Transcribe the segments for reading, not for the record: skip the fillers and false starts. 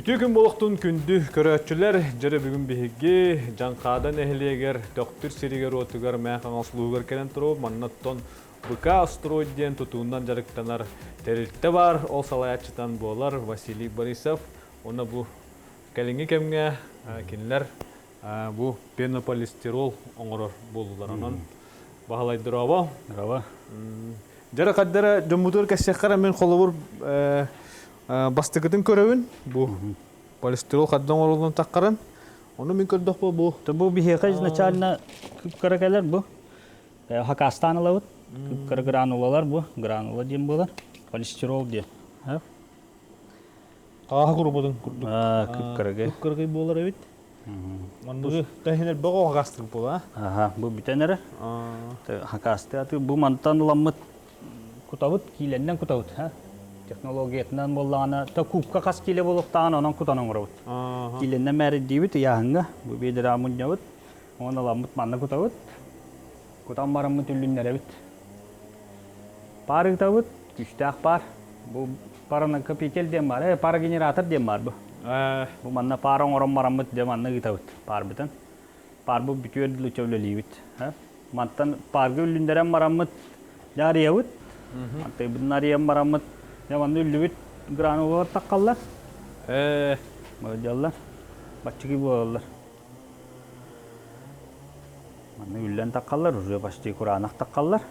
Үтүө күн буолуохтун күндү көрөөччүлэр, дьэрэ бүгүн биһиги Дьаҥхаада нэһилиэгэр Төхтүр сиригэр-уотугар Мэҥэ Хаҥалас улууһугар кэлэн туруо. Маннаттан БК Строй диэн тутуунан дьарыктанар тэрилтэ баар. Ол салайааччытынан буолар Василий Борисов. Уонна бу кэлиҥҥи кэмҥэ кинилэр бу пенополистирол оҥорор буоллулар. Онон Баһылай дорообо. Дорообо. Дьэрэ хардара дьоммутугар кэссиэххэ мен холобур бастакытын көрөбүн бу полистирол хаддан оҥоруллан таххаран ону мин көрдөхпө бу бу биһиэхэ изначально кыпкара кэлэр бу хакастаан ылабыт кыпкара гранулалар бу гранула диэн буолар полистирол диэн хааһы курбутун курдук кыпкарагай кыпкарагай буолар эбит манныгы тэһинэр бөҕө хакастык буола аха бу бүтэн эрэ хакасты бу мантан ыламмыт Кутабыт, киилэннэн кутабыт. Технологиятынан буоллаҕына, то кубка хас киилэ буолуохтааҕын онон кутан оҥоробут. Киилэннэн мээрийдиибит ыйааһыҥҥа, бу биэдэрэ мунньабыт, уонна ыламмыт манна кутабыт. Кутан бараммыт үллүннэрэбит. Паар ыытабыт, күүстээх паар. Бу паронакопитель диэн баар, парогенератор диэн баар бу. Бу манна паар оҥорон бараммыт дьэ манна ыытабыт паарбытын. Паарбыт бүтүөр дылы үлэлиибит. Мантан паарга үллүннэрэн бараммыт дьаарыйабыт. Антыйбытын арыйан бараммыт дьэ манна үллүбүт гранулалар таххаллар. Ээ. Модьаллар. Баччыгый буолаллар. Манна үллэн таххаллар, уже почти кураанах таххаллар.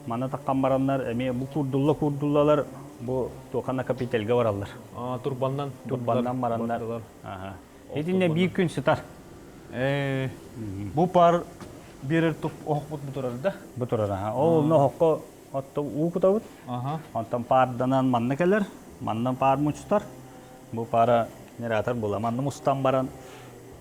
Манна таххан бараннар эмиэ бу куурдулла куурдуллалар бу туоха накопительга бараллар. А, турбаннан. Турбаннан бараннар. Ага. Итиннэ биир күн сытар. Ээ, бу паар биэрэр туп оһохпут бу турар да? Бу турар, аха. Ол онно оһоххо отто уу кутабыт. Онтон паарданан манна кэлэр, манна паар мустар. Бу паара генератор була. Манна мустан баран,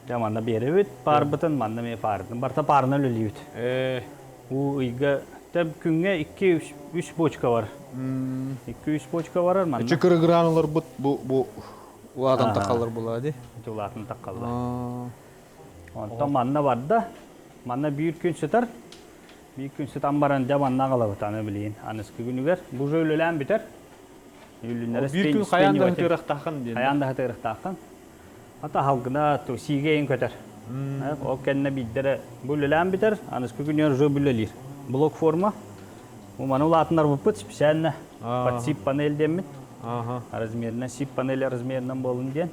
дьэ манна биэрэбит паарбытын, манна эмиэ паарбытын. Барыта паарынан үлэлиибит. Ээ. Уу ыйга тэп күҥҥэ 2-3 бочка бар. 2-3 бочка барар манна. Ичи кырыгыраан олорбут бу бу Улаатан тахаллар буолаа дии. Улаатан тахаллар. Онтон манна барда. Манна биир күн сытар. Биир күн сытан баран дьэ манна аҕалабыт аны билигин аныскы күнүгэр. Бу уже үлэлээн бүтэр. Үлүннэрэ Биир күн хайаан да ытыырахтааххын диэн. Хайаан да ытыырахтааххын. Ата халгына сиигэ көтөр. Ол кэннэ биирдэрэ бу үлэлээн бүтэр, аныскы күнүгэр уже үлэлиир. Блок форма. Маны улаатыннарбыппыт специально под сип панель диэммит. Размерынан сип панель размерынан буолун диэн.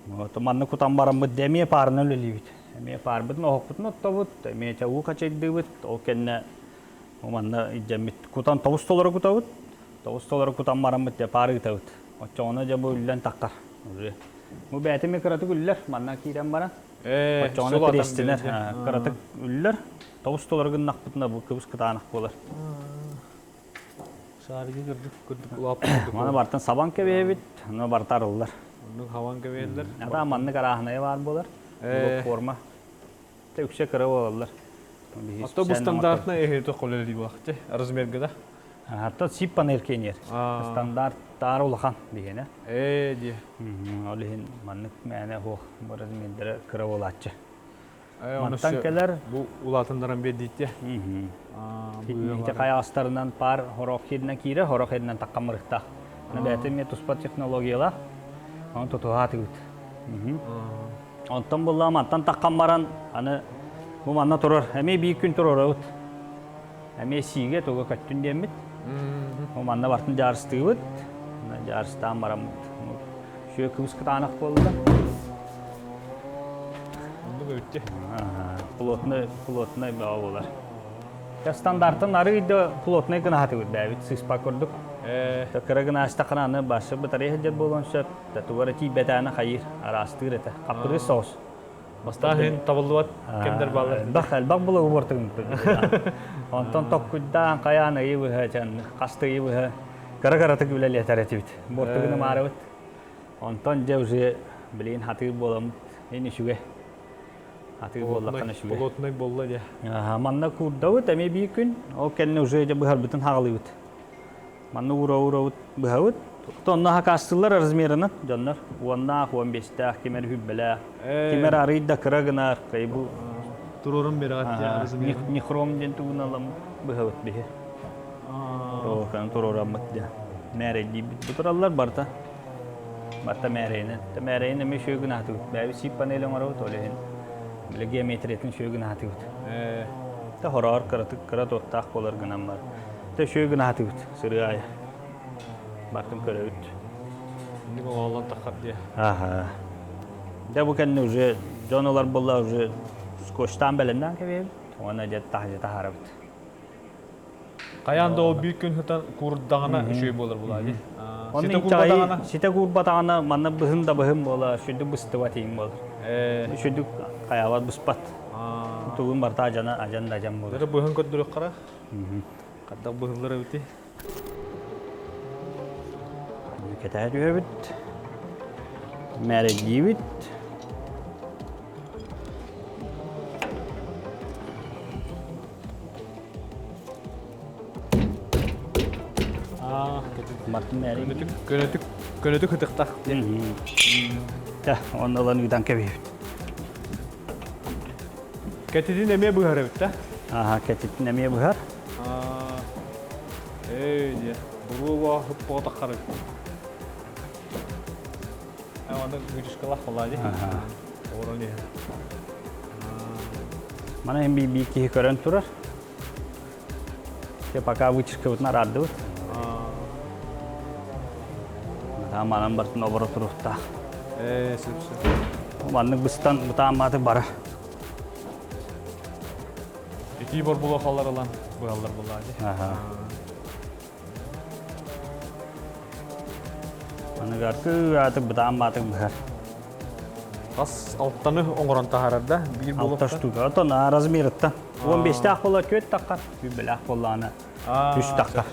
Вот манна кутан бараммыт эмиэ паарынан үлэлиибит. Эмиэ паарбытын оһохпутун оттобут, эмиэ чауу хачайдыыбыт. Ол кэннэ манна илдьэммит кутан тобус толору кутабыт. Тобус толору кутан бараммыт дьэ паар ыытабыт. Оччоҕуна дьэ бу үллэн таххар. Бу бэйэтэ эмиэ кыратык үллэр, манна киирэн баран. Оччоҕуна кириэстэнэр, кыратык үллэр. Тобус толору гыннахпытына бу кыбыс кытаанах буолар. Шаригы кырдык кырдык улааппыт. Маны бартан сабан кэбиһэбит, ону барыта арыллар. Оннук хабан кэбиһэллэр. Ата маннык арааһынайа баар буолар. Форма. Те үксэ кыра буолаллар. Ото бу стандартная эһи холер буолахчы размерга да. Хатта сип панель кенер. Стандарт таар улахан биһиэнэ. Ээ дии. Ол иһин маннык мээнэ хуох бу размердара кыра буолааччы. Мантан кэлэр. Бу улаатыннаран биэрдииттэ. Ити хайаҕастарынан паар хорох хиринэн киирэр, хорох хиринэн таккамырыктаах. Бэйэтэ эмиэ туспа технологиялаах. Оны тутуһаатыбыт. Онтон булла мантан таххан баран аны бу манна турар. Эмиэ биир күн туруорабыт. Эмиэ сиигэ туга көттүн диэммит. Бу манна бартын дьаарыстыыбыт. Дьаарыстаан бараммыт. Сүө кыбыс кытаанах буолла. Оннук эбитти. Плотный, плотный бөҕө буолар. Стандартын арыый да плотный гына хатыбыт бэйэбит сыыспа курдук. Кыра гына астахына аны башы батарея сылдьар буолуон сөп. Тугара тиийбэтээнэ хайыыр, араастыыр этэ. Хаппырыыс соҕус. Бастаан иһин табыллыбат кэмдэр бааллар. Элбэх, элбэх булугу буортугун. Онтон токкуйдаан хайаан ыйы быһа, хас ыйы быһа кыра-кыратык үлэлиэтэр этибит. Буортугун ымаарыбыт. Онтон дьэ уже билигин хатыыр буоламмыт ин үчүгэй. Хатыыр буоллаххына үчүгэй. Болотунай буолла дьэ. Манна куурдабыт эмиэ биир күн. Ол кэннэ уже дьэ быһарбытын хаҕалыыбыт. Манна уура-уурабыт быһабыт. Онно хакаастыыллар размерынан дьоннор. Уоннаах, уон биэстээх, ким эрэ хүббэлээх, ким эрэ арыый да кыра гынар. Бу Туруорун бераҕат Нихром диэн тугуналам быһабыт биһи. Туруораммыт дьэ. Мээрэйдиибит. Бу тураллар барыта. Барта мээрэйинэн. Мээрэйин эмиэ үчүгэй гына аһатыбыт. Бэйэбит сип панель оҥоробут, ол иһин бile геометриятын үчүгэй гына аһатыбыт. Та хороҕор кыратык кыра туоттаах буолар гынан бар. Та үчүгэй гына аһатыбыт сырыы аайы. Бартын көрөбүт. Инник оҥоһуллан таххар диye. Аха. Дьэ бу кэннэ уже дьон ылар буолла уже скотчтаан бэлэмнээн кэбиһэбит. Уонна дьэ таһырдьа таһаарабыт. Хайаан да ол биир күн сытан куурдаҕына үчүгэй буолар буолаа дии. Онно Ситэ куурбатаҕына? Ситэ куурбатаҕына манна быһын да быһын буолар, сүрдүк быстыбат иин буолар. Сүрдүк хайаабат быспат. Тугун барыта ажана ажан да ажан буолар. Дары быһын көрдөрүөххара. Хаддах быһыллар эбити. Кэтээ түһэбит. Мээрэйдиибит. Мартын мээрэй. Көнөтүк, көнөтүк, көнөтүк ытыктах. Та, онно ылан ыытан кэбиһэбит. Кэтитин эмиэ быһар эбит да? Аха, кэтитин эмиэ быһар. Эй, диэ, буруо хыппоҕотаххары. Аны вырежкалаах буолаа дии. Олорон иһэр. Мана эм би киһи көрөн турар. Те пока вытяжкабытын араардыбыт. Та манан бартын оборо туруохтаах. Ээ, сөп сөп. Маннык быстан бытааммааты бара. Итии борбула халлар ылан быһаллар буолаа дии. Аха. Аныгар кыаатык бытаан баатык быһар. Хас алтаны оҥорон таһаарар да биир Алта штука. Отон размерыттан. 15-тээх буолар түөрт таххар, сүүрбэлээх буоллаҕына үс таххар.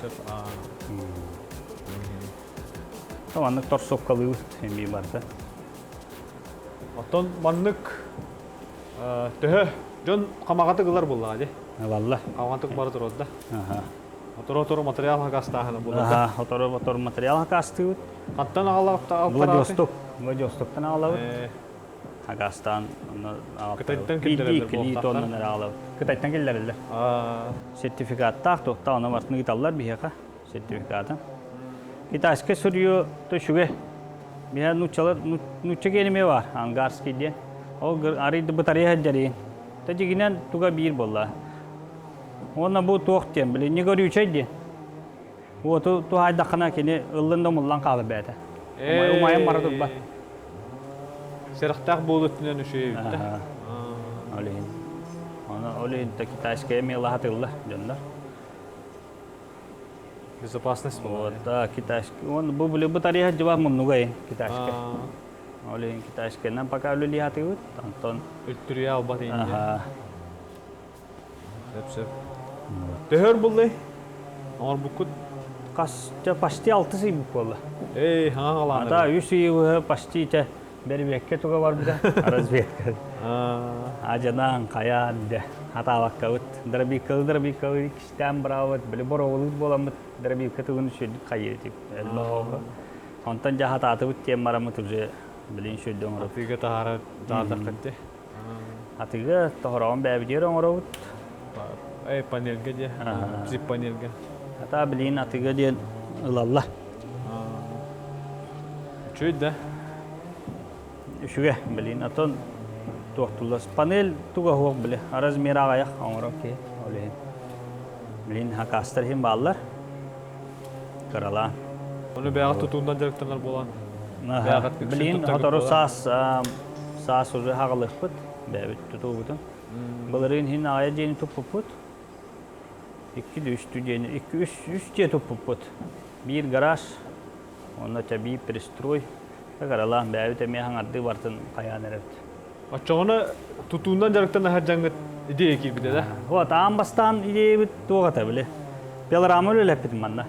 Маннык торсуопкалыыбыт эмиэ барыта. Оттон маннык төһө дьон хамаҕатык ылар буоллаҕа дии. Ылалла. Хамаҕатык бары турар да. Отору-отору материал хакастааһына буолар. Аха, отору-отору материал хакастыыбыт. Хантан аҕалаҕыт? Владивосток. Владивостоктан аҕалабыт. Хакастаан Кытайтан киллэрэллэр Биирдии тоннан эрэ аҕалабыт. Кытайтан киллэрэллэр. Сертификаттаах туохтаах ону барытын ыыталлар биһиэхэ сертификаты. Китайскай сырье то үчүгэй. Биһэ нууччалар нуучча киэнимэ бар, ангарский диэн. Ол арыйды бытарыйа сылдьарыйын. Та дьигинэн туга биир буолла. Уонна бу туох диэн, били не горючай диэн. Уоту туһаайдаххына кини ыллын да умуллан хаалар бэйэтэ. Умайан бара турбат. Сэрэхтээх буолу өттүнэн үчүгэй эбит да. Ол иһин. Оны ол иһин китайская мела хатылла дьоннор. Безопасность Вот, да, китайский. Он бу били бытарыйа дьыба муннугай китайская. Ол иһин китайскайынан пока үлэлии хатыыбыт. Онтон Үлтүрүйэ албат иһин. Сөп-сөп. Төһөр буллай? Оҥорбуккут? Хас, почти алтыс ый буолла. Эй, хаҥа халаана. Ата үс ый почти те бэрбиэккэ туга барбыта. Разведка. Ажанаан, хайаан дэ. Атаабаккабыт. Дробиккалы дробиккалы иккистээн быраабыт. Били бороволуут буоламмыт дробикка тугун сүрдүк хайыы тип. Онтон дьэ хатаатыбыт диэн бараммыт уже билин сүрдү оҥоробут. Атыыга таһаара таһаардаххыт Атыыга тоһороҕун бэйэбитигэр оҥоробут. Эй, панельга диэ, зип панельга. Ата билигин атыыга диэн ылаллар. Үчүгэй да? Үчүгэй билигин отон туохтуллар. Панель туга суох били. Размер аҕыйах оҥорор киһи ол иһин. Билигин хакастар иһин бааллар. Кыралаан. Ону бэйэҕит тутуунан дьарыктанар буолан Билигин сотору саас саас уже хаҕалыахпыт бэйэбит тутуубутун. Былырыын иһин аҕыйах дьиэни туппуппут. Икки да үстүү дьиэни, икки үс үс дьиэ туппуппут. Биир гараж, уонна чэ биир пристрой. Кыралаан бэйэбит эмиэ хаҥардыы бартын хайаан эрэбит. Оччоҕуна тутуунан дьарыктана сылдьаҥҥыт идея киирбитэ да? Вот, аан бастаан идеябыт туох этэ били? Пилорама үлэлэппитим манна.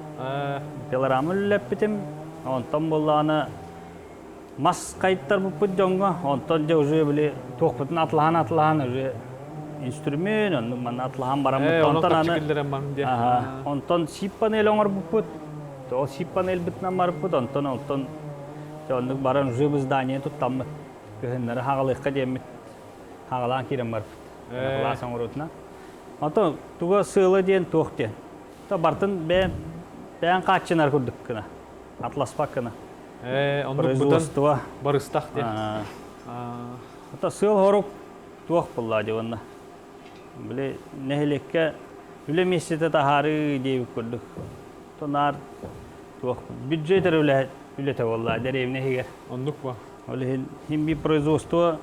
Пилорама үлэлэппитим. Онтон буоллаҕына мас хайыттарбыппыт дьоҥҥо, онтон дьэ уже били туохпутун атылаһан-атылаһан уже инструмент, оннук манна атылаһан бараммыт. Онтон аны онтон сип панель оҥорбуппут. Ол сип панельбытынан барыппыт, онтон онтон оннук баран уже здание туттаммыт. Кыһыннары хаҕалыахха диэммит хаҕалаан киирэн барбыт. Кылаас оҥоруутунан. Ото туга сыала диэн туох диэн. То бартын бэйэн бэйэн хааччынар курдук гына. Атласпак гына. Оннук бытан Производство. Барыстах диэн. Ата сыал хорук туох булла дии уонна. Били нэһилиэккэ үлэ миэстэтэ таһаарыы диэбит курдук. Тонаар туох бюджет эрэ үлэ үлэтэ буолла дэриэбинэ иһигэр. Оннук ба. Ол иһин хим би производство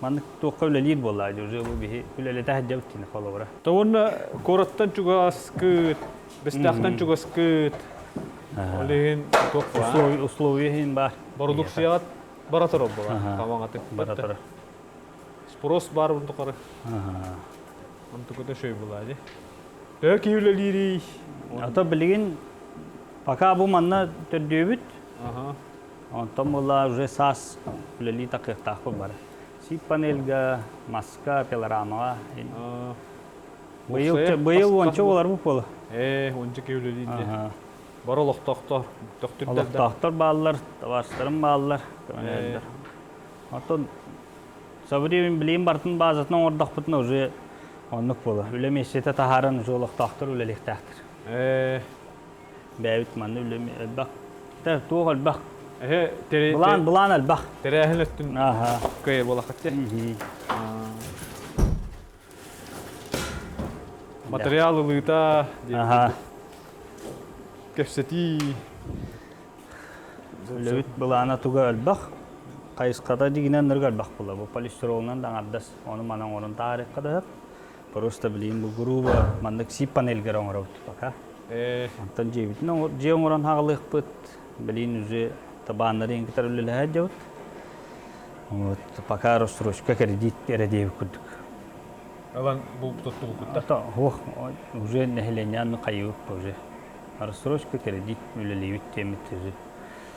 маннык туохха үлэлиир буолла дии уже бу биһи үлэлэтэ сылдьабыт дии холобура. То уонна куораттан чугаскыт, Бэстээхтэн чугаскыт. Ол иһин туох баар? Условия иһин баар. Бородуксуйаҕа бара турар буолар. Хамаҥатык. Бара турар. Спрос баар онтукары. Онтукута шөй буолаа дии. Төһө киһи үлэлиирий? Ата билигин пока бу манна төрдүөбүт. Онтон була уже саас үлэлии такыахтаахпыт бары. Сип панельга, маска, пилорамаҕа. Быйыл быйыл уонча буолар буола. Ээ, уонча киһи үлэлиир дии. Бары олохтоохтор, төхтүрдэр да. Олохтоохтор бааллар, табаарыстарым бааллар, көмөлөһөллөр. Оттон со временем билигин барытын базатын оҥордохпутуна уже оннук буола. Үлэ миэстэтэ таһааран уже олохтоохтор үлэлиэхтээхтэр. Бэйэбит манна үлэ элбэх. Туох элбэх. Былаан былаан элбэх. Тэрээһин өттүн кыайар буолаххыт. Материал ылыыта кэпсэтии. Үлэбит былаана туга элбэх. Хайысхата дьигинэн нырга элбэх була. Бу полистиролунан да аҥардас ону манан оҥорон таарыахха да сөп. Просто билигин бу грубо маннык сип панельгар оҥоробут пока. Онтон дьиэбитин дьиэ оҥорон хаалыахпыт. Билигин уже табааннары кытары үлэлэһэ дьабыт. Вот пока рассрочка кредит эрэ диэбит курдук. Ылан бу туттубуккут да? Ох, уже нэһилиэнньэ хайыбыт уже. Рассрочка кредит үлэлиибит диэммит уже.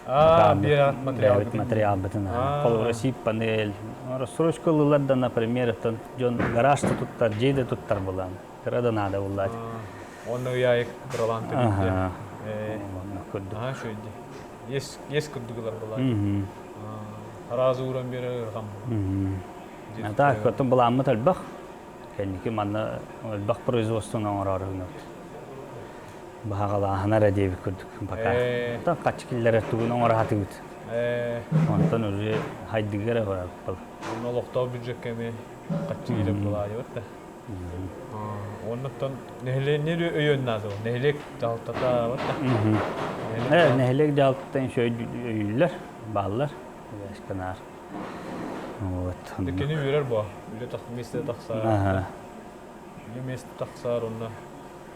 А, биэрат материал. Материалбытын. Холобура сип панель. Рассрочка ылылар да, например, оттон дьон гараж да туттар, дьиэ да туттар булан. Кыра да наада буллаат. Онно ыйаайык кыралаан төлүүр. Көрдүк. Аа, шөйдü. Ес ес курдугулар булар. Аразы ууран биэрэр ыархан буолар. Так, оттон былааммыт элбэх. Кэнники манна элбэх производствоны оҥороору гынабыт. Баһаҕалааһына эрэ диэбит курдук пока. Оттон хаччы киллэрэр тугун оҥоро сатыыбыт. Онтон уже хайдыга эрэ барабыт. Онно олохтоох бюджекка эмиэ хаччы киирэр буолаайыбыт да. Оннуттан нэһилиэнньэ өйүөн наада. Нэһилиэк дьаһалтата бар да. Нэһилиэк дьаһалтатын өйүүллэр, бааллар. Эсканаар. Вот. Кини үөрэр бо. Үлэ миэстэ тахсар. Үлэ миэстэ тахсар, онно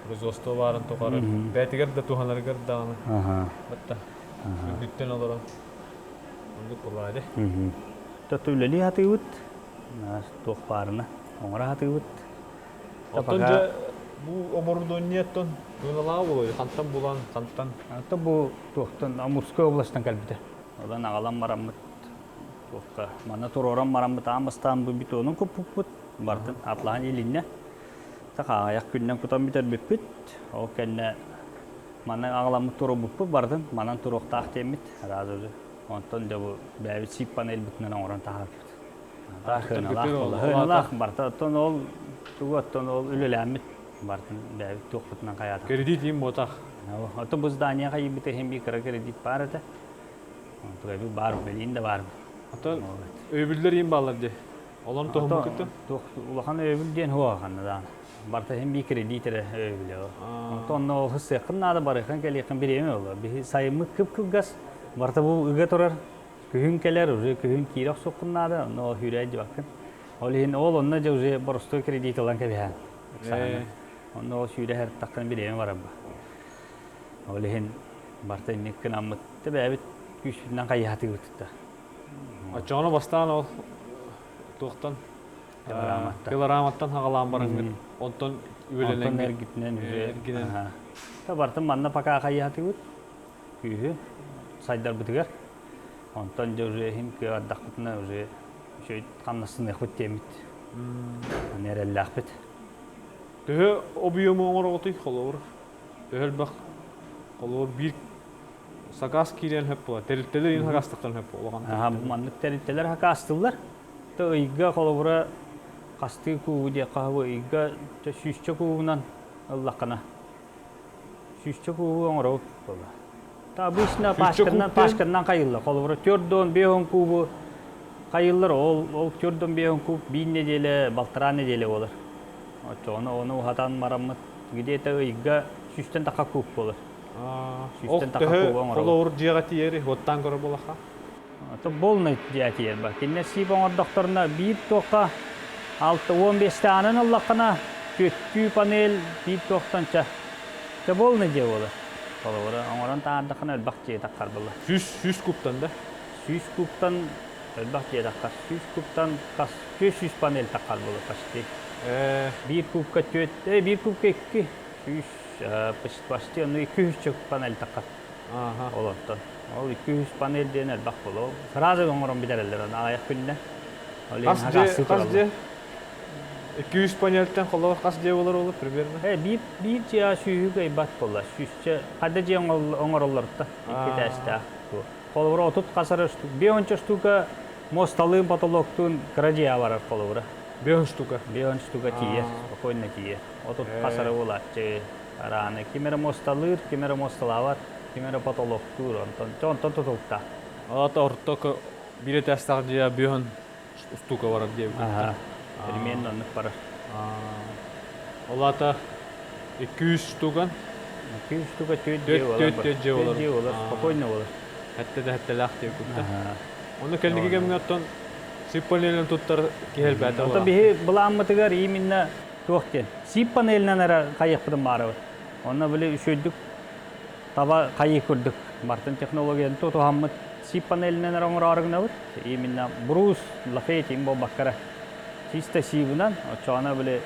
производство баарын тухары. Бээтигэр да туһанарыгар даҕаны. Батта. Үрдүттэн олорон. Оннук булаады. Тоту үлэлии хатыыбыт. Туох баарына оҥоро сатыыбыт. Оттон дьэ бу оборудованиеттан сыаналаах буолуой? Хантан булан, хантан? Ата бу туохтан Амурскай областан кэлбитэ. Онон аҕалан бараммыт туохха манна туруоран бараммыт аан бастаан бу бетонун куппуппут. Бартын атлаһан илиннэ. Аҕыйах күнүнэн кутан бүтэрбиппит. Ол кэннэ манна аҕаламмыт туруорбуппут бардын манан туруохтаах диэммит сразу же. Онтон дьэ бу бэйэбит сип панельбытынан оҥорон таһаарбыт. Хыаналаах барыта оттон ол тугу оттон ол үлэлээммит бартын бэйэбит туохпутунан хайаатах. Кредит им буотах. Оттон бу здание хайыйбыт иһин биир кыра кредит баар этэ. Онтугайбыт баар, билиин да баар. Оттон өйөбүллэр им бааллар дии. Олон туһуммуккутун? Туох улахан өйөбүл диэн хуа ханна даҕаны. Барыта иһин биир кредит эрэ өйөбүлэ. Онтон онно ол сыаххын наада барыаххын кэлиэххин бириэмэ буолла. Биһи сайыммыт кып-кылгас. Барыта бу ыга турар. Күһүн кэлэр, уже күһүн киирэ охсуоххун наада, онно ол сүүрэ дьыбаккын. Ол иһин ол онно дьэ уже боростуой кредит ылан кэбиһээн. Онно ол сүүрэ сырыттаххына бириэмэ барар ба. Ол иһин барыта инник гынаммыт бэйэбит күүспүтүнэн хайыһатыыбыт да. Оччоҕуна бастаан ол туохтан пилораматтан хаҕалаан бараҥҥыт онтон үөлэнэн эргитинэн эргинэн барытын манна пока хайыһатыыбыт күүһү сайдарбытыгар. Онтон дьэ уже иһин кыаҕардахпытына уже үчүгэй хамнастаныахпыт диэммит. Аны эрэллээхпит. Төһө объему оҥороҕутуй холобур? Төһө элбэх холобур биир сакаас киириэн сөп буолар. Тэрилтэлэр иһин сакаастыктан сөп улахан. Маннык тэрилтэлэр сакаастыыллар. То ыйга холобура хастыы куугу диэххэ ыйга сүүсчэ куугунан ыллаххына сүүсчэ куугу оҥоробут буолла. Обычно пачканан пачканан хайыллар. Холобура төрдөн беһон кубу хайыллар, ол ол төрдөн беһон куб биир неделя, балтараа неделя болар. Оччоҕуна ону уһатан мараммыт где-то ыйга сүүстэн таха куб болар. Сүүстэн таха куб оҥоробут. Холобур дьиэҕэ тиийэри оттаан көрөр буолаха? Полный дьиэ тиийэр ба. Кинилэр сиип оҥордохторуна биир туохха 6-15 таанан ыллаххына түөттүү панель биир туохтан ча ча полный дьиэ буолар. Холобура оҥорон таһаардаххына элбэх дьиэ таххар буолла. 100 кубтан да? 100 кубтан элбэх дьиэ таххар. 100 кубтан хас 400 панель таххар буолар почти. Биир кубка түөт, биир кубка икки сүүс почти ону 200 панель таххар. Олортон. Ол 200 панель диэн элбэх буолуо. Сразу оҥорон бүтэрэллэр оны аҕыйах күннэ. Хас дьиэ, хас дьиэ? 200 панельтэн холобур хас дьиэ болар ол примерно? Биир биир дьиэ сүүһү кыайбат буолла. Сүүсчэ хадда дьиэ оҥороллорто икки этээстээх. Холобур 30 хасара штук, 50 штука мосталыын потолоктуун кыра дьиэ барар холобура. 50 штука. 50 штука тиийэр, спокойно тиийэр. 30 хасара буолааччы. Арааны ким эрэ муосталыыр, ким эрэ муосталаабат, ким эрэ потолоктуур, онтон онтон тутулуктаах. Ата орто биир этээстээх дьиэ бүһөн устуука барар диэбит. Примерно оннук барар. Ол аата 200 штукан? 200 штука түөрт дьиэ болар. Түөрт дьиэ болар. Дьиэ болар, спокойно болар. Хэтте да хэтtelээх диэ кутта. Оны кэнники кэмҥэ оттон сип панелин туттар киһи элбээтэ. Ото биһи былааммытыгар именно туох диэн сип панелинэн эрэ хайыахпытын баарабыт. Онно били үчүгэйдик таба хайыы курдук бартын технологияны тутуһаммыт сип панелинэн эрэ оҥороору гынабыт. Именно брус, лафетинг буолбакка чисто сиибынан оччоҕуна били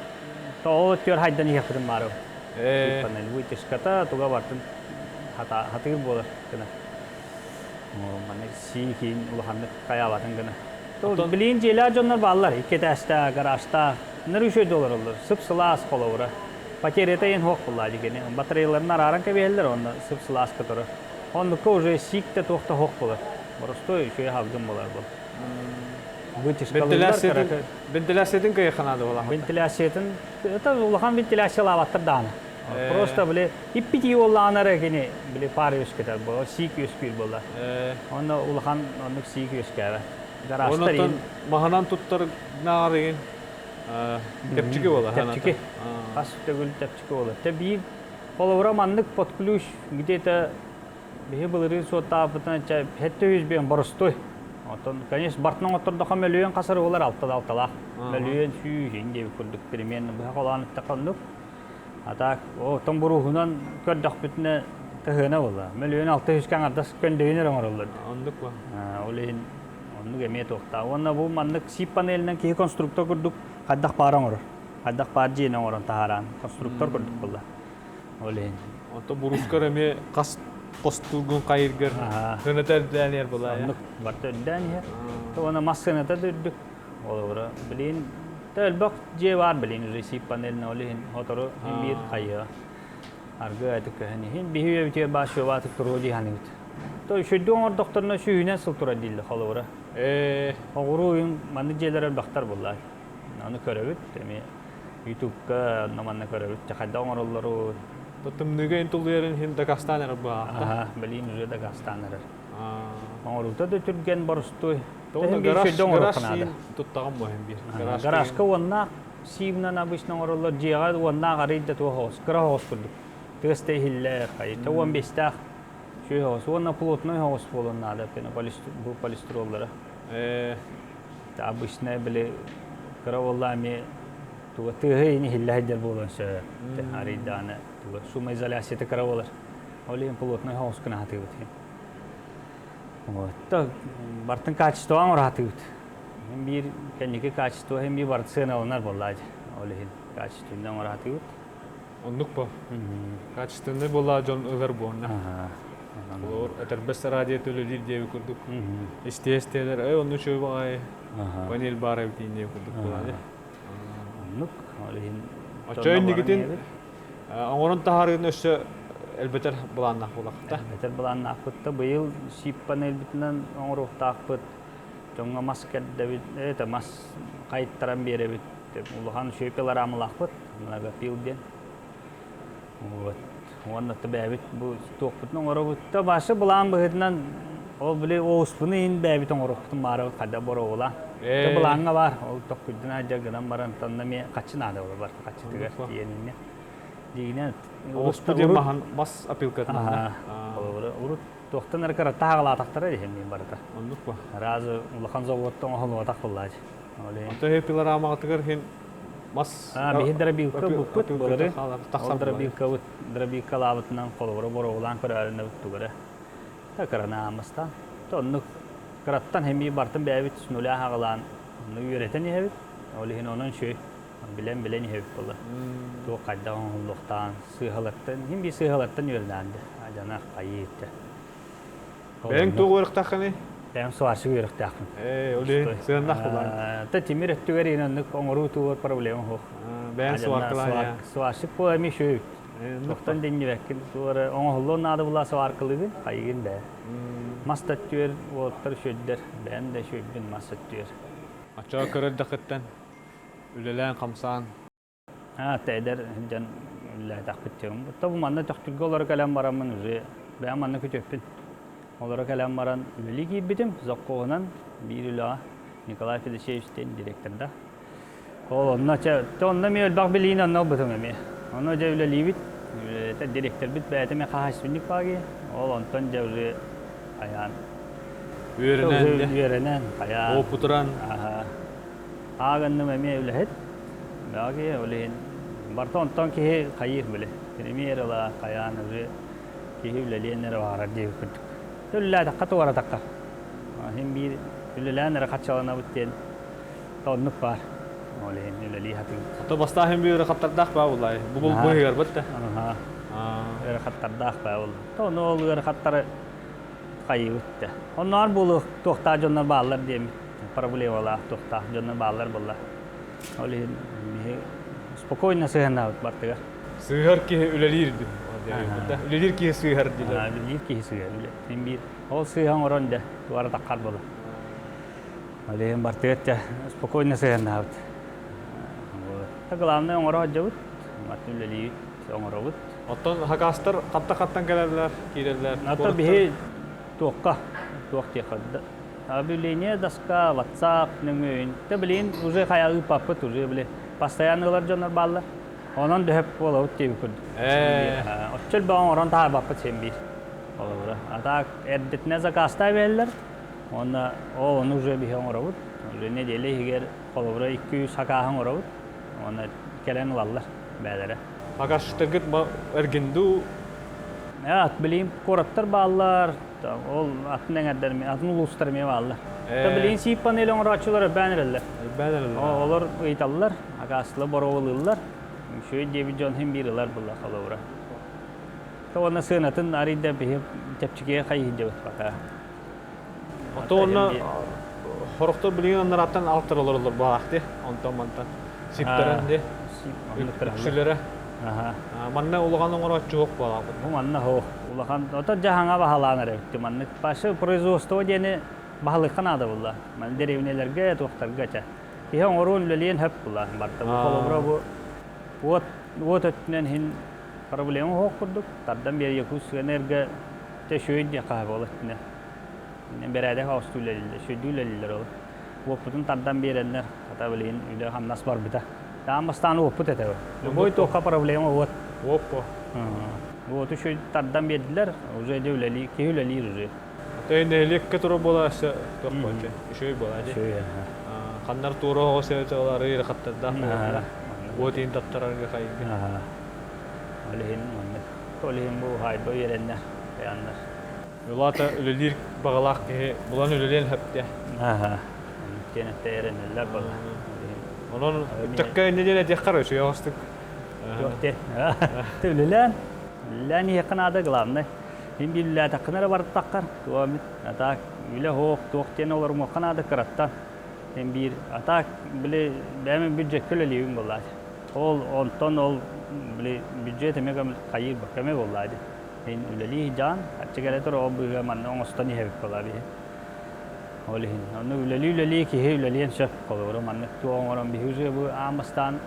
тоҕо өттүгэр хайдан иһиэхпитин баарабыт. Сип панель вытяжката туга бартын хатыыр буолар гына. Маннык сии киин улаханнык хайаабатын гына. Билигин дьиэлээх дьоннор бааллар, икки этээстээх, гаражтаах. Ныр үчүгэй олороллор, сып-сылаас холобура. Потерята иһин суох буоллаа дигини. Батареяларын арааран кэбиһэллэр уонна сып-сылааска турар. Оннукка уже сиик да туох да суох буолар. Боростуой үчүгэй салгын буолар бұл. Вытяжкалыыллар кыракый. Вентиляциятын кыйаханаады буолаахта. Вентиляциятын, это улахан вентиляциялаабаттар даҕаны. Просто били иппитии буоллаҕына эрэ кини били паар үөскэтэр буолар, сиик үөскүүр буолар. Онно улахан оннук сиик үөскээбэт. Гаражтар Онон маһынан туттар наарыгын тэпчики буолар. Тэпчики. Хас төгүл тэпчики буолар. Тэ биир холобура маннык под ключ где-то биһи былырыын суоттаабытынан хэтте үс биэн боростуой. Оттон, конечно, бартынан оттордохо мөлүйүөн хасар буолар алта алталаах. Мөлүйүөн сүүс диэбит курдук примерно быһа холоон эттэхэ А так, оттон буруһунан көрдөхпүтүнэ тыһыына буолла. Мөлүйүөн 600 аҥардас көндөйүнэр оҥороллор. Оннук ба. Ол иһин оннук эмиэ туохтаах. Уонна бу маннык сип панелинэн киһи конструктор курдук хайдах баар оҥорор. Хайдах баар дьиэни оҥорон таһааран конструктор курдук буолла. Ол иһин. Онтон бурускар эмиэ хас хостуургун хайыргар сыаната үрдээн иһэр буолаа. Оннук барыта үрдээн иһэр. Уонна мас сыаната да үрдүк. Олобура билин элбэх дьиэ баар билин уже сип панельна ол иһин хотору биир хайыа аргы айтык көһөн иһин биһи үйэбитигэр баар шөбаатык туруо дии саныыбыт. То үчүгдүк оҥордохторуна сүүһүнэн сыл турар дииллэр холобура. Оҕуруу уйун маннык дьиэлэр элбэхтэр буоллаа. Аны көрөбүт эмиэ ютубка онно манна көрөбүт хайдах оҥороллору. Тымныыга ин тулуйарын иһин дакастаан эрэр быһаахта. Билин уже дакастаан эрэр. Оҥоруута да түргэн боростуой. Тоҕо гараж гараж туттаҕым буоһун биир. Гаражка уоннаах сиибинэн обычно оҥороллор дьиэҕэ уоннаах арый да туох оҕус кыра оҕус курдук. Тыас да иһиллэр хайыта 15-тээх үчүгэй оҕус уонна плотной оҕус буолуон наада бу полистироллара. Обычно били кыра буолла эмиэ туга тыаһы иһиллэ сылдьар буолуон сөп. Арыйдааны туга шумоизоляцията кыра буолар. Ол иһин плотной оҕус гына сатыыбыт. Вот. Бартын качество оҥоро сатыыбыт. Биир кэнники качество иһин биир барыт сыаналанар буоллаа дьэ. Ол иһин качественный оҥоро сатыыбыт. Оннук бо. Качественный буоллаа дьон ылар буонна. Олор этэрбэс радио төлөлүүр диэби курдук. Истиэстиэлэр, эй онну үчүгэй баҕайы панель баар эбит диэн курдук буолаа дьэ. Оннук. Ол иһин Оччо иннигитин оҥорон таһаарыыны өссө элбэтэр былааннаах буолахта. Элбэтэр былааннаахпыт да быйыл сип панельбитинэн оҥоруохтаахпыт. Дьоҥҥо мас кэрдэбит, это мас хайыттаран биэрэбит. Улахан үчүгэй пилорамалаахпыт, многопил диэн. Вот. Уонна бэйэбит бу туохпутун оҥоробут. Та башы былаан быһыытынан ол били оуспуну иһин бэйэбит оҥоруохпутун баарабыт хайда боруобула. Та былааҥҥа баар. Ол токкуйдун аадьа гынан баран тонна эмиэ хаччы наада буолар барыта хаччытыгар тиийэн инньэ. Дигинэн Оуспу диэн маһан мас опилкатын. Урут туохтан эрэ кыратта хаҕалаатахтара иһин мин барыта. Оннук ба. Разы улахан заводтан оһолуотах буллаачы. Онто пилорамаҕытыгар иһин мас Биһи дробилка буппут былыры. Ол дробилкабыт дробилкалаабытынан холобура боруобулаан көрөөрүнэбит тугура. Та кыранаамыстан. Оннук кыраттан хэмии бартын бэйэбит с нуля хаҕалаан онну үөрэтэн иһэбит. Ол иһин онон үчүгэй. Билэн-билэн иһэбит буолла. Туох хайдах оҥоһуллуохтаан сыыһалартан, иһин биир сыыһалартан үөрэнээн дьана хайыы иттэ. Бэйэҥ туох үөрэхтээххиний? Бэйэм сварщик үөрэхтээхпин. Ээ, ол иһин сыаннах булаан. Та тимир өттүгэр иһин оннук оҥоруу тугар проблема суох. Бэйэҥ сваркалаан. Сварщик буола эмиэ үчүгэй. Туохтан дэннибэккин туора оҥоһуллуон наада була сваркалыгын, хайыгын бээ. Мас да өттүгэр уолаттар үчүгэйдэр, бэйэм да үчүгэйбин мас өттүгэр. Оччоҕо көрөрдөххүттэн үлэлээн-хамсаан Эдэр дьон үлэлээтэхпит диэн. Бу манна Төхтүргэ олоро кэлэн бараммын уже бэйэм манна күтүөппүн. Олоро кэлэн баран үлэлии киирбитим. Зоккоһунан биир үлэҕэ Николай Федосеевич диэн директорда. Ол онно чэ, онно эмиэ элбэх билиини онно ылбытым эмиэ. Ону дьэ үлэлиибит. Үлэлэтэ директорбит бэйэтэ эмиэ хаһаайыстыбанник баҕайы. Ол онтон дьэ уже хайаан үөрэнэн дьэ үөрэнэн хайаан опутуран Ааганным эмиэ үлэһит. Бөҕө ол иһин барыта онтон киһи хайыыр били. Премьер ыла хайаан уже киһи үлэлиэн эрэ баҕарар диэбит курдук. Үлэлээтэххэ туоратахха. Син биир үлэлээн эрэ хаччаланабыт диэн оннук баар. Ол иһин үлэлии сатыыбыт. Ото бастаан син биир ыарахаттардаах баа буллай. Бу бу быһыгар да. Ыарахаттардаах баа булла. Ону ол ыарахаттары хайыыбыт да. Онноор буолуох туохтаах дьоннор бааллар диэммит проблемалаах туохтаах дьоннор бааллар буолла. Ол иһин биһи спокойно сыһыаннаабыт бартыгар. Сыыһар киһи үлэлиир Үлэлиир киһи сыыһар диилэр. Үлэлиир киһи сыыһар. Син биир ол сыыһа оҥорон дэ туора таххар буолар. Ол иһин бартыгар дэ спокойно сыһыаннаабыт. Главное оҥоро сылдьабыт, үлэлиибит, оҥоробут. Оттон хакастар хатта-хаттан кэлэллэр, киирэллэр. Ата биһи туохха, туох диэххэ объявление доска, WhatsApp нөҥүө Тэ билин уже хайа ыыппаппыт уже били постоянно ылар дьоннор бааллар. Онон дөһөп буолабыт диэби курдук. Оччо элбэҕи оҥорон таһаарбаппыт син биир. Холобура. А так эрдэтинэ заказтаа биэрэллэр. Уонна ол ону уже биһи оҥоробут. Уже неделя иһигэр холобура 200 сакааһы оҥоробут. Уонна кэлэн ылаллар бээлэрэ. Багажтаргыт эргин дуу? Ат билим куораттар бааллар, ол атын эҥэрдэр атын улуустар эмиэ бааллар. Билигин сиип панель оҥорооччулар элбээн эрэллэр. Элбээн эрэллэр. Олор ыйыталлар, акаастылар боруобалыыллар. Үчүгэй диэбит дьон иһин биир ылар буолла холобура. Уонна сыанатын арыйда биһи чэпчэкигэ хайыһдьабыт пока. Ото онно хорохтор билигин аннарааттан алтар олороллор баахти, онтон мантан сиптэрэн ди үксүлэрэ. Манна улахан оҥорооччу суох буолаабыт. Бу манна суох. Улахан ото дьаһаҥа баһалаан эрэ бүттү. Маннык пашы производство диэни баһылыкка наада булла. Ман дэриэбинэлэргэ туохтарга ча. Киһи оҥоруон үлэлиэн хөп була. Барта бу холобура бу уот уот өттүнэн хин проблема суох курдук. Тардан биэр Якутскэнерго Дьэ үчүгэй диэххэ ол өттүнэн. Бэрээдэк оҕустуу үлэлииллэр, үчүгэйдик үлэлииллэр ол. Уоппутун тардан биэрэннэр, хата билигин үлэ-хамнас барбыта. Аан бастаан уоппут этэ. Любой туохха проблема уот. Уоппу. Уоту үчүгэй тардан биэрдилэр, уже дьэ үлэлии, киһи үлэлиир уже. Ата нэһилиэккэ турар буола өссө туох буолчу, үчүгэй буолаа дии. Үчүгэй. Ханнар туора оҕо сөтө олары хаттардаах буолаллар. Уот иин таттарарга хайыгы. Ол иһин маннык Ол иһин бу уһаайба үөрэннэ хайааннар. Улаата үлэлиир баҕалаах киһи булан үлэлиэн сөп диэ. Аха. Оннук диэн этэ эрэнэллэр буолла. Онон ыччакка инньэ диэн этиэххэ үчүгэй оҕустук. Туох диэн. Үлэлээн, үлэлээн иһиэххэ наада главное. Мин биир үлэлээтэххинэ эрэ барыттаххар, туох эмит, а так үлэ суох, туох диэн олорумуохха наада кыраттан. Мин биир, а так били бэйэм бюджеккэ үлэлиибин буоллаачы. Ол онтон ол били бюджет эмиэ көмө хайыыр көмө буоллаа дии. Мин үлэлии сылдьаҕын, аччык эрэ тур ол быыһыгар манна оҥостон иһэбит буолаа биһи. Ол иһин онно үлэлии-үлэлии киһи үлэлиэн сөп. Холобура маннык туох оҥорон биһи уже бу аан бастаан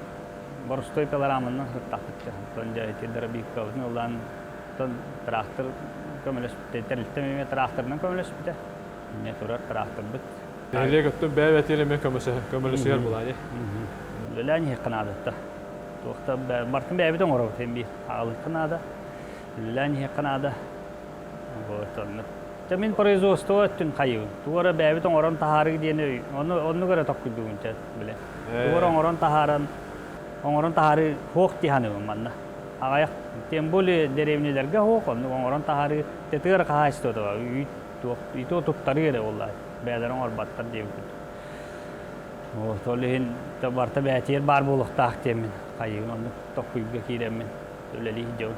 боростуой пилораманан сыттахпыт. Онтон дьэ ити дробилкабытын ылан. Онтон трактор көмөлөспүтэ, тэрилтэм эмиэ тракторынан көмөлөспүтэ. Инньэ турар тракторбыт. Нэһилиэк өттүн бэйэ-бэйэтигэр эмиэ көмөлөсүһэр буолаа дии. Үлэлээн иһиэххэ наадатта. Туохта бартын бэйэбит оҥоробут эми аҕалыахха наада. Үлэлээн иһиэххэ наада. Вот оннук. Дьэ мин производство өттүн хайыбын. Тугу эрэ бэйэбит оҥорон таһаарыы диэн ону оннук эрэ токкуйдугун чэ билэ. Тугу эрэ оҥорон таһааран оҥорон таһаарыы суох дии саныыбын манна. Аҕыйах тем более дэриэбинэлэргэ суох оннук оҥорон таһаарыы тэтигэр хаһаайыстыбата үүт туох и то туттарыы эрэ буолла бэйэлэрэ оҥорботтор диэбит. Вот ол иһин барыта бэйэтигэр баар буолуохтаах диэммин хайыыбын оннук токкуйга киирэммин үлэлии сылдьабын.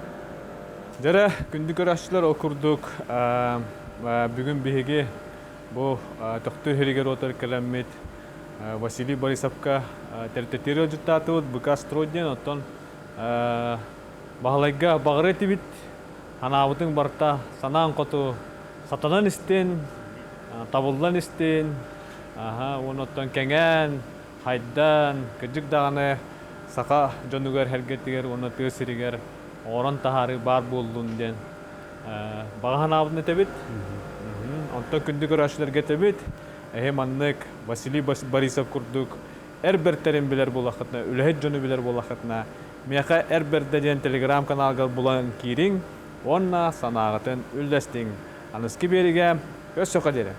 Дьэрэ, күндү көрөөччүлэр, ол курдук бүгүн биһиги бу Төхтүр сиригэр-уотугар кэлэммит Василий Борисовка тэрилтэтигэр ыалдьыттаатыбыт БК Строй диэн, оттон Баһылайга баҕарыа этибит, санаабытыҥ барыта санаан хоту сатанан истин, табыллан истин, уонна оттон кэҥээн, хайдан, кырдьык даҕаны саха дьонугар сэргэтигэр уонна тыа сиригэр оҥорон таһаарыы баар буоллун диэн баҕа санаабытын этэбит. Онтон күндү көрөөччүлэргэ этэбит, эһи маннык Василий Борисов курдук эр бэртэрин билэр буоллаххытына, үлэһит дьону билэр буоллаххытына, миэхэ Эр Бэрдэ диэн телеграм-каналгар булан киириҥ уонна санааҕытын үллэстиҥ. Аныскы биэригэ өссө диэри.